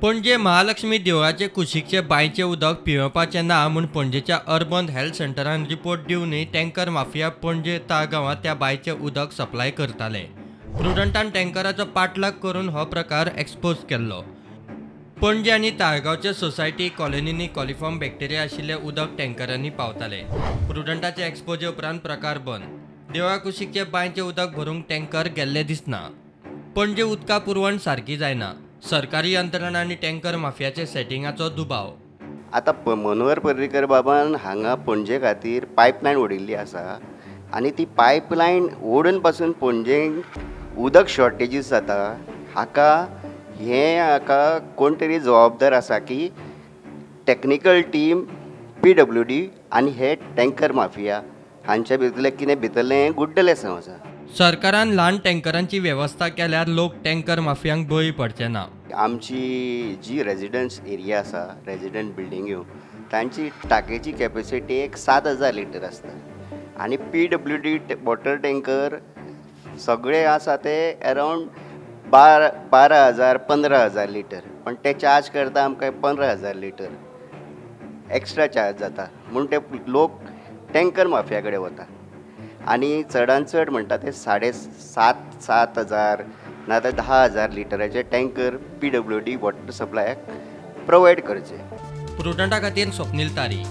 पणजे महालक्ष्मी देवळाचे कुशीकचे बांयचें उदक पियेवपाचें ना म्हूण पणजेच्या अर्बन हेल्थ सेंटरान रिपोर्ट दिवनूय टँकर माफिया पणजे ताळगांवां त्या बांयचें उदक सप्लाय करताले. प्रुडंटान टँकराचो पाठलाग करून हो प्रकार एक्सपोज केल्लो. पणजे आनी ताळगांवच्या सोसायटी कॉलनींनी कॉलिफॉर्म बॅक्टेरिया आशिल्लें उदक टँकरांनी पावताले. प्रुडंटाचे एक्सपोजे उपरांत प्रकार बंद. देवळा कुशीकचे बांयचें उदक भरूंक टँकर गेल्ले दिसना. पणजे उदका पुरवण सारकी जायना. सरकारी यंत्रणा आनी टँकर माफियाचे सेटिंगाचो दुबाव. आतां मनोहर पर्रीकर बाबान हांगा पणजे खातीर पायपलायन ओडिल्ली आसा आनी ती पायपलायन ओडून पासून पणजेक उदक शॉर्टेजीस जाता. हाका हें हाका कोण तरी जबाबदार आसा की टॅक्निकल टीम PWD आनी हे टँकर माफिया हांच्या भितरलें कितें भितरलें गुड्डलें आसा. सरकारान ल्हान टँकरांची वेवस्था केल्यार लोक टँकर माफियांक बळी पडचे ना. आमची जी रेजिडन्स एरिया आसा, रेजिडंट बिल्डिंग्यो, तांची टाकयेची कॅपेसिटी एक 7000 लिटर आसता आनी PWD water tanker सगळे आसा ते अरावंड 12,000 15,000 लिटर, पण ते चार्ज करता आमकां 15,000 लिटर एक्स्ट्रा चार्ज जाता. म्हूण ते लोक टँकर माफिया कडेन वता आनी चडान चड म्हणटा ते 7,500 7,000 नाजाल्यार 10,000 लिटराचे टँकर PWD water सप्लायाक प्रोवायड करचे. प्रुडंटा खातीर स्वप्नील तारी.